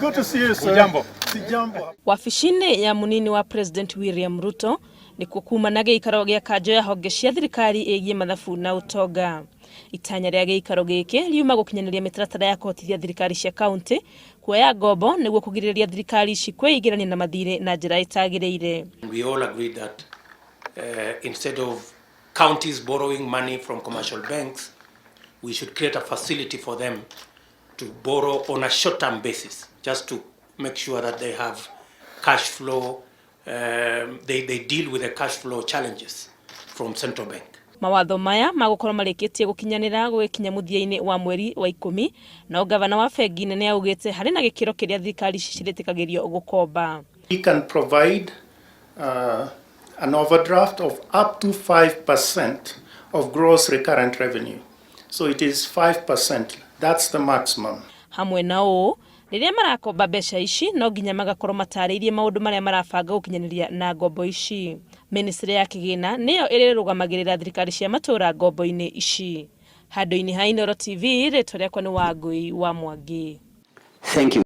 Good to see you, sir. Hujambo. Sijambo. Wabici-inĩ ya mũnini wa President William Ruto nĩkuo kuma na gĩikaro gĩa kanjo ya honge cia thirikari ĩgiĩ mathabu na ũtonga. Itanya rĩa gĩikaro gĩkĩ riuma gũkinyanĩria mĩtaratara ya kũhotithia thirikari cia kaunti kuoya ngombo nĩguo kũgirĩrĩria thirikari ici kwĩingĩrania na mathirĩ na njĩra ĩtagĩrĩire. We all agreed that instead of counties borrowing money from commercial banks, we should create a facility for them to borrow on a short-term basis, just to make sure that they have cash flow, they deal with the cash flow challenges from central bank. Mawatho maya magũkorwo marĩkĩtie gũkinyanĩra gũgĩkinya mũthia-inĩ wa mweri wa 10, no gavana wa bengi nene augĩte harĩ na gĩkĩro kĩrĩa thirikari ici cirĩtĩkagĩrio gũkomba. We can provide an overdraft of up to 5% of gross recurrent revenue. So it is 5%. That's the maximum. Hamwe na ũũ, rĩrĩa marakomba mbeca ici no nginya magakorwo matarĩirie maũndũ marĩa marabanga gũkinyanĩria na ngombo ici. Ministry ya kĩgĩna nĩyo ĩrĩrũgamagĩrĩra thirikari cia matũũra ngombo-inĩ ici. Handũ-inĩ ha Inooro TV, rĩtwa rĩakwa nĩ Wangũi wa Mwangi. Thank you.